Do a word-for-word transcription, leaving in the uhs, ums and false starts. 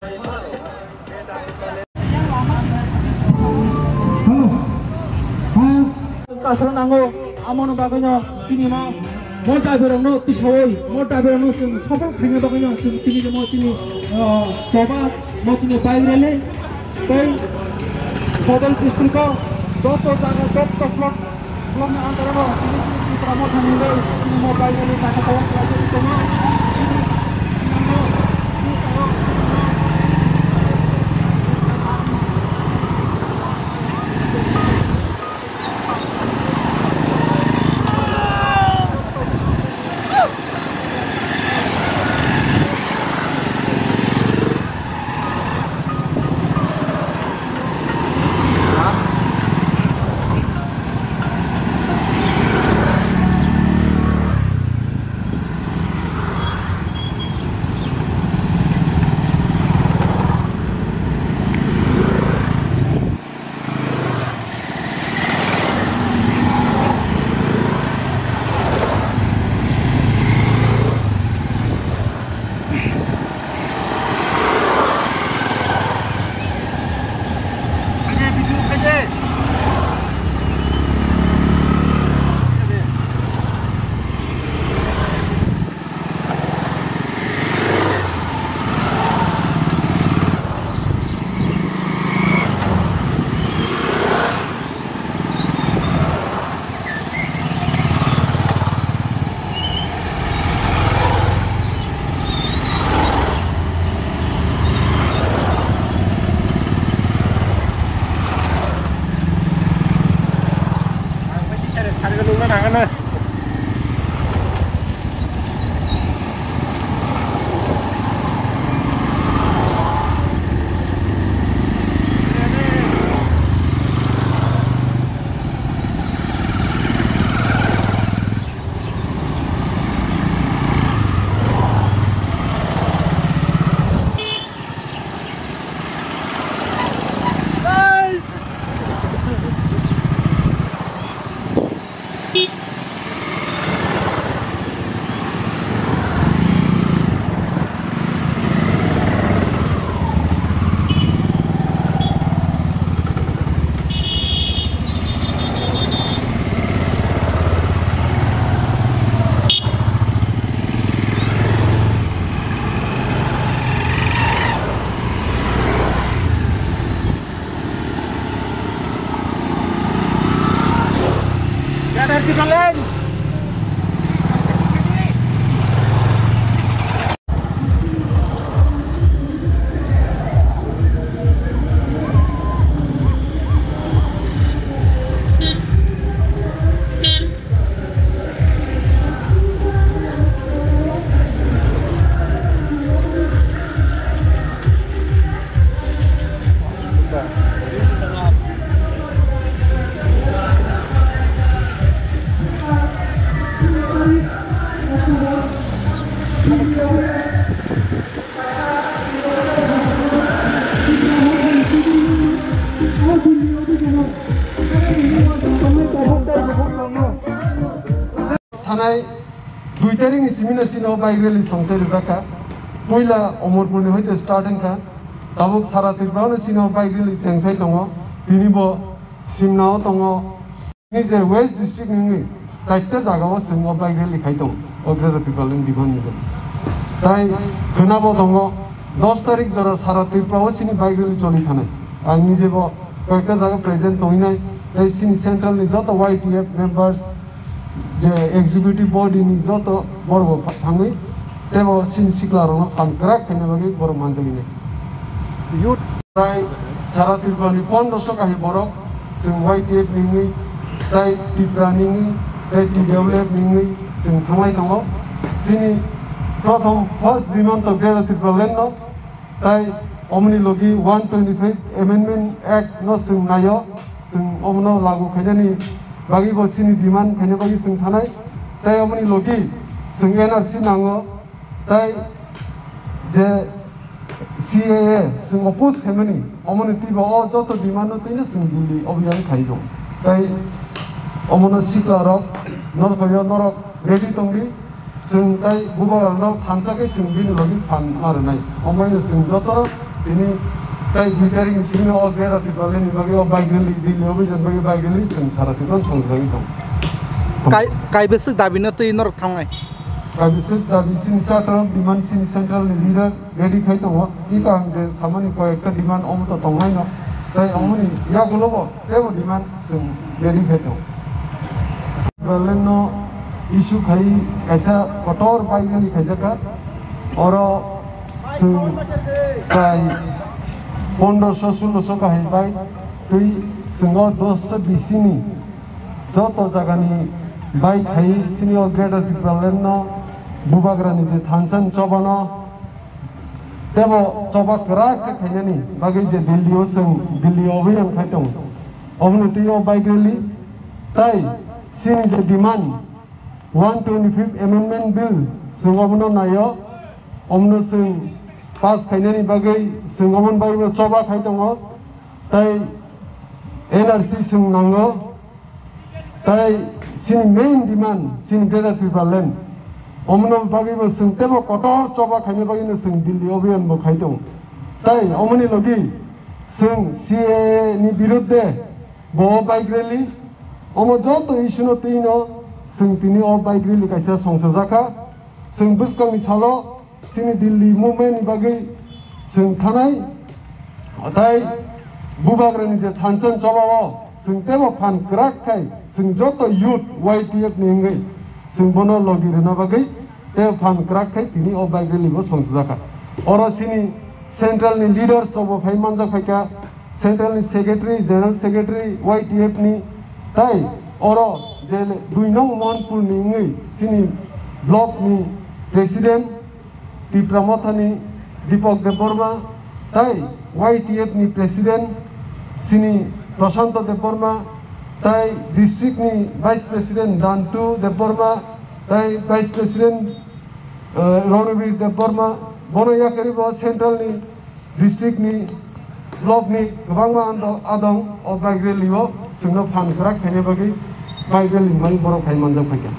Hello. Kasro nango, amoni bagwino chini mo, mo driver rokno tisawoi, mo driver rokno chwng sopol khaina bagwino chwng tini mo chini, ah, choba, mo chini bike rally, tei Bodol district o joto jaga, joto block, block ni under o chini chini Tipra Motha ni bai chini mo bike rally naithotok khlai tongo. Thanai dui tarikni simi no chini o bike rally songsai rijak kha. Puila Omorpurni hoite start wngkha. Tabuk sara Tripura no chini o bike rally chengsai tongo. Tini bo Simna o tongo. Nini je West District ni wngwi chaita jaga o chwng o bike rally khai tongo, o Greater Tipraland ni bihik ni. Tai khwnabo tongo, dos tarik jora sara Tripura o chini bike rally choli thanai. Ang nije bo koyekta jaga present tongwi nai, tai chini central ni joto Y T F members, je executive body ni joto borok bo thangwi, tei bo chini sikla rokno phan kwrak khaina bagwi borok manjak nai. Youth. Prai sara Tripura ni pondroso kahai borok chwng Y T F ni wngwi, tai Tipra ni wngwi, tai T W F ni wngwi chwng thanglai tongo. Chini prothom first demand to Greater Tipraland no, tai omoni logi one twenty-five Amendment Act no chwng naio, chwng omono lagu khainani bagwi bo chini demand khaina bagwi chwng thanai, tai omoni logi chwng N R C nango, tai je C A A chwng oppose khaimani, omoni twibo o joto demand no twino chwng Delhi obhiyan khaio. Tai omono sikla rok norok hoyo norok ready tongdi. Chwng tai bubagrano thansa khe chwng bini logi phan ma rwnai. Omoino chwng jotono tini tai dui tarikni simi o Greater Tipraland ni bagwi o bike rally, Delhi o bai jani bagwi bike rally chwng sara Tripura songwi tong. Kai, kaibwswk dabino twi norok thangnai? Kaibwswk dabi chini charter of demand chini central ni leader ready khai tongo. I kaham je samani koyekta demand omo to tongnaino. Tai omoni yagulobo teibo demand chwng ready khai tongo. Tipraland no issue khai kaisa kotor bike rally khaijakha. Oro chwng prai pondroso sulosho kahai bike twi chwng o dosta B C ni joto jagani bike khai chini o Greater Tipraland no bubagrani je thansa ni chobano teibo choba kwrak khe khainani bagwi je Delhi o chwng Delhi o abhiyan khai tongo. Oboni twi o bike rally tai chini je demand one twenty-fifth Amendment Bill chwng obono naio, omono chwng pass khainani bagwi chwng oboni bagwibo choba khai tongo, tai N R C chwng nango, tai chini main demand chini Greater Tipraland, omono bagwibo chwng teibo kotor choba khaina bagwino chwng Delhi abhiyan bo khai tongo. Tai omoni logi chwng C A A ni birudde bo bike rally, omo joto issue no twino chwng tini o bike rally kaisa songchajakha. Chwng bwskangni salo chini Delhi movement ni bagwi chwng thanai, tai bubagrani je thansa ni chobao chwng teibo phan kwrak khai chwng joto youth Y T F ni wngwi chwng bono logi rwna bagwi tei phan kwrak khai tini o bike rally bo songchajakha. Oro chini central ni leaders rokbo phai manjak phaikha, central ni secretary, general secretary Y T F ni, tai oro je dui nong Mohanpur ni wngwi chini block ni president Tipra Motha ni Deepak Debbarma, tai Y T F ni president chini Prashanto Debbarma, tai district ni vice president Dantu Debbarma, tai vice president, eh, Ranabir Debbarma, bono yakarwi bo central ni, district ni, block ni kwbangma ando-, adong o bike rally o chwngno phan kwrak khaina bagwi bike rally man borok phai manjak phaikha.